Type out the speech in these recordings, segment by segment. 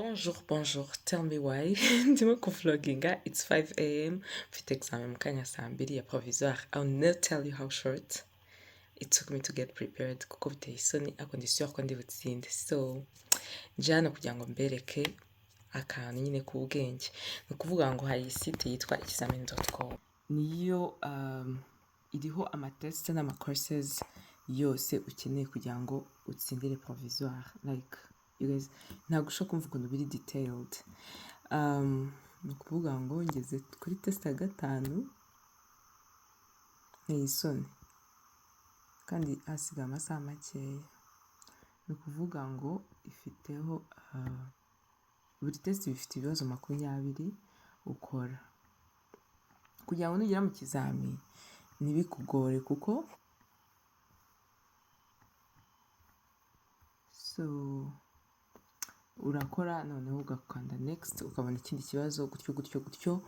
Bonjour, bonjour, tell me why. Ndimo kuvloginga, it's 5 a.m. Mfite examen mu kanya saa mbiri ya provisoire. I will not tell you how short it took me to get prepared kuko biteye isoni, ariko ndi sure ko ndi butsinde. So, nje hano kugira ngo mbereke akantu nyine k'ubwenge. Ni ukuvuga ngo hari site yitwa ikizamini.com. Niyo iriho amatest n'ama courses yose ukeneye kugira ngo utsindire provisoire. Like, you guys, ntabwo ushobora kumva ukuntu biri detailed. Ni ukuvuga ngo ngeze kuri test ya gatanu, nteye isoni kandi hasigaye amasaha makeya. Ni ukuvuga ngo ifiteho buri test ifite ibibazo 20 ukora kugira ngo nugera mu kizami ntibikugore, kuko so urakora noneho ugakanda next, ukabona ikindi kibazo, gutyo gutyo gutyo,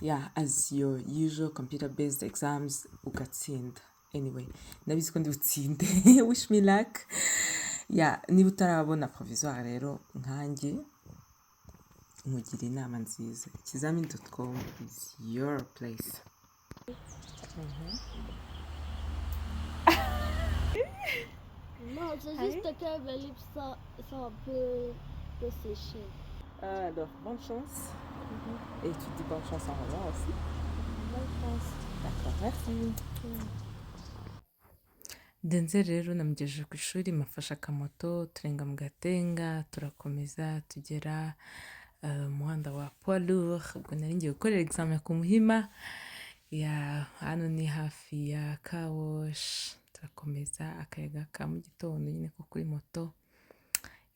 yeah, as your usual computer based exams, ugatsinda. Anyway, ndabizi ko ndi butsinde. Wish me luck. Yeah, niba utarabona provisoire rero nkanjye, nkugira inama nziza: ikizamini.com is your place. Non, c'est juste que mes lips sont un peu séchés. Alors, bonne chance. Et tu dis bonne chance en revoir aussi. Bonne chance. D'accord, merci. Denzel rero namugejeje ku ishuri, mafashe akamoto, turenga mu Gatenga, turakomeza tugera mu muhanda wa poids lourd. Ubwo nari ngiye gukorera examen ku Muhima ya hano, ni hafi ya car wash. Turakomeza, akayaga ka mu gitondo nyine ko kuri moto.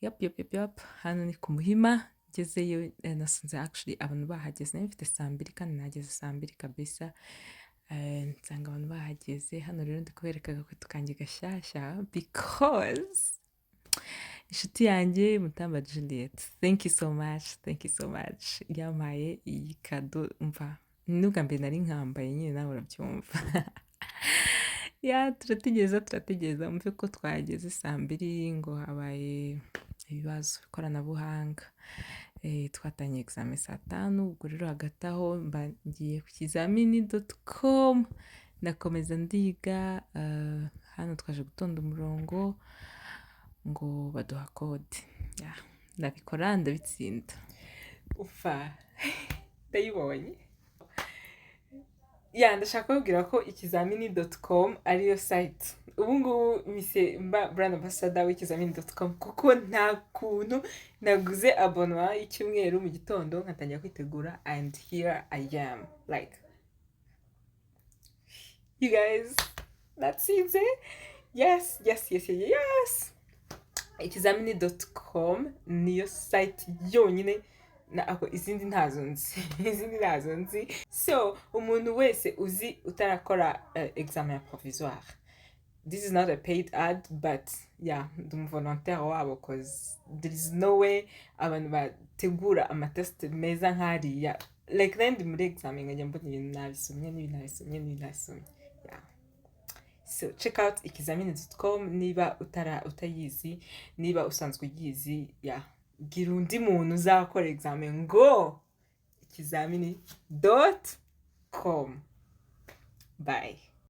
Yap, hano ni ku Muhima. Ngezeyo nasanze actually abantu bahageze. Nari mfite saa mbiri kandi nahageze saa mbiri kabisa. Nsanga abantu bahageze. Hano rero ndi kubereka agakweto kanjye gashyashya because inshuti yanjye Mutamba Juliet, thank you so much, thank you so much, yampaye iyi kado. Mva n'ubwa mbere nari nkambaye nyine, nawe urabyumva. Ya, turategereza, turategereza, mve ko twageze saa mbiri ngo habaye ibibazo ikoranabuhanga. Twatangiye examen saa tanu. Ubwo rero hagati aho mba ngiye ku kizamini.com, ndakomeza ndiga. Hano twaje gutonda umurongo ngo baduha code. Ya, ndabikora, ndabitsinda. Ufa, ndayibonye. Ya, ndashaka kubabwira ko ikizamini.com ariyo site. Ubu ngubu mise mba brand ambassador w'ikizamini.com kuko nta kuntu naguze abonnement y'icyumweru mu gitondo nkatangira kwitegura, and here I am, like, you guys, natsinze. Yes, ikizamini.com niyo site yonyine na ako izindi ntazo nzi, izindi ntazo nzi. So umuntu wese uzi utarakora examen ya provisoire, this is not a paid ad, but yeah, ndi umuvolontaire wabo 'cause there is no way abantu bategura amatest meza nk'ariya. Like, nari ndi muri examen nkajya mbona ibintu nabisomye n'ibi nabisomye n'ibi nabisomye. Yeah, so check out ikizamini.com niba utara utayizi, niba usanzwe uyizi, yeah, gira undi muntu uzakora examen ngo ikizamini.com. Bye.